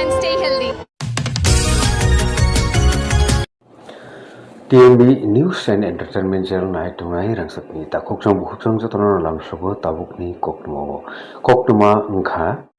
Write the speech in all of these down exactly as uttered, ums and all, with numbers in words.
Stay healthy. T M B News and Entertainment Channel nai tongnai rangchakni takhukchang bukhukchang jotono lam sugo tabukni koktwmao. Koktwma wngkha.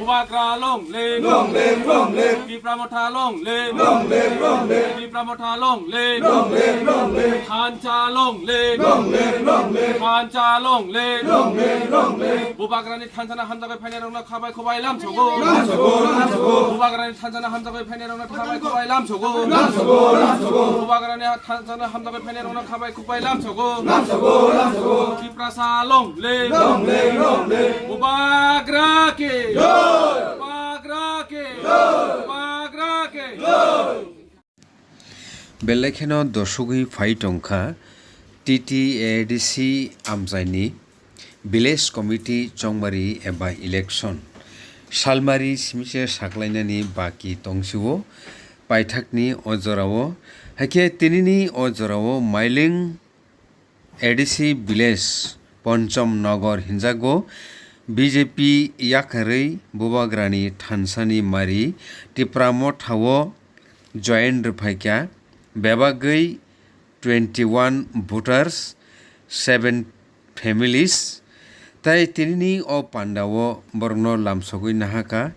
Bubagra long live! Long live, long live! Tipra Motha long live! Long live, long live! Tipra Motha long live! Long live, long live! Thansa long live! Long live, long live! Thansa long live! Long live, long live! Bubagrani thansano hamjagwi phainairokno khabai khwbai lam sogo. Lam sogo, lam sogo! Bubagrani thansano hamjagwi phainairokno khabai khwbai lam sogo. Lam sogo, lam sogo! Bubagrani thansano hamjagwi phainairokno khabai khwbai lam sogo. Lam sogo, lam sogo! Tiprasa long live! Long live, long live! Bubagra ki! Jai! Bubagra ki! Jai! Bubagra ki! Jai! Belai kheno dosugwi phai tongkha T T A D C amchaini Village Committee chongmari eba election. Salmari simiche saklainani baki tongsio paithakni o jorao. Haikhe tinini o jorao Mailing A D C Village Ponchom Nogor hinjago B J P yakarwi Bubagrani thansani mari Tipra Mothao join rwphaikha. Bebagwi twenty one voters, seven families. Tai tinini o pandao borokno lamsogwi nahakha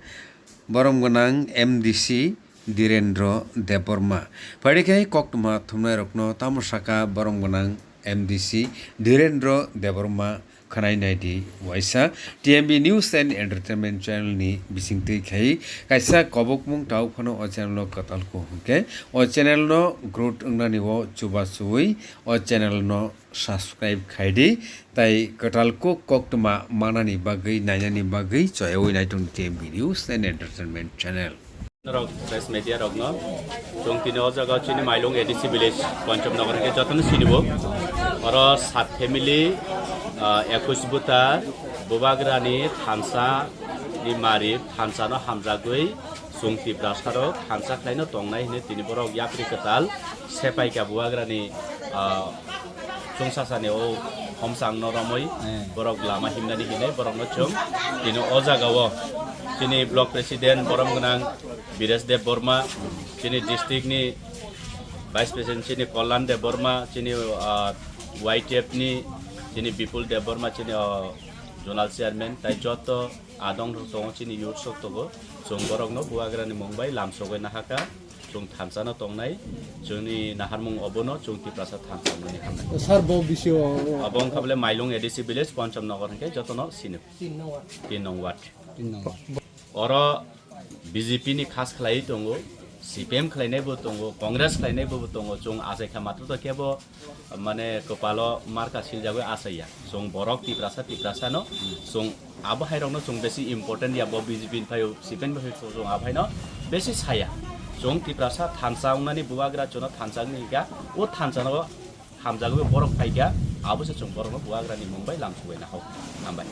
borom gwnang M D C Dhirendra Debbarma. Phaidi khe koktwma thumnairokno tamo saka borom gwnang M D C Dhirendra Debbarma. Khwnai naidi waisa T M B News and Entertainment Channel ni bisingtwi khai kaisa kobokmung tao phano o channel no kwtal kho hwnkhe o channel no growth wngnani o chubachuwi o channel no subscribe khaidi tai kwtal kuk koktwma manani bagwi nainani bagwi choyawi naitung T M B News and Entertainment Channel. Norok press media rokno chwng tini o jaga chini Mailung A D C village Ponchom Nogor hwnkhe jotono sinibo. Oro sat family, ah, ekus buta Bubagrani thansa ni mari thansa no hamjagwi chwng Tiprasa rok thansa khlaino tongnai hwnwi tini borok yapri kwtal sepaikha Bubagrani, ah, chwngsasani o homsang no romwi borok lama himnani hinwi borokno chwng tini o jaga o chini block president borom gwnang Biresh Deb Borma, chini district ni vice president chini Kollan Deb Borma, chini, ah, Y T F ni chini Bipul Deb Borma, chini, ah, zonal chairman, tai joto adong tongo chini youth sok tongo, chwng borokno Bubagrani mung bai lamsogwi nahaka. Chwng thansa no tongnai, chwngni naharmung obono chwng Tiprasa thansa hwnwi hamnai. Sir, bo bisio abo wngkha bole Mailung A D C village, Ponchom Nogor hwnkhe jotono sino. Tin nong ward. Tin nong ward. Tin nong ward. Oro B J P ni khas khlaiwi tongo, C P M khlainaibo tongo, Congress khlainaibo tongo, chwng achaikha matwtwi kebo mane kwpalo marka siljagwi achaiya. Chwng borok Tiprasa, Tiprasa no chwng abo hairokno chwng besi important ya, bo B J P ni phaio, C P M ni phaio chwng abo haino besi saya. Chwng Tiprasa thansa wngnani Bubagra chwngno thansa wngni hika, o thansa no hamjagwi borok phaikha, abo se chwng borokno Bubagrani mung bai lamsogwi nahok. Hambai.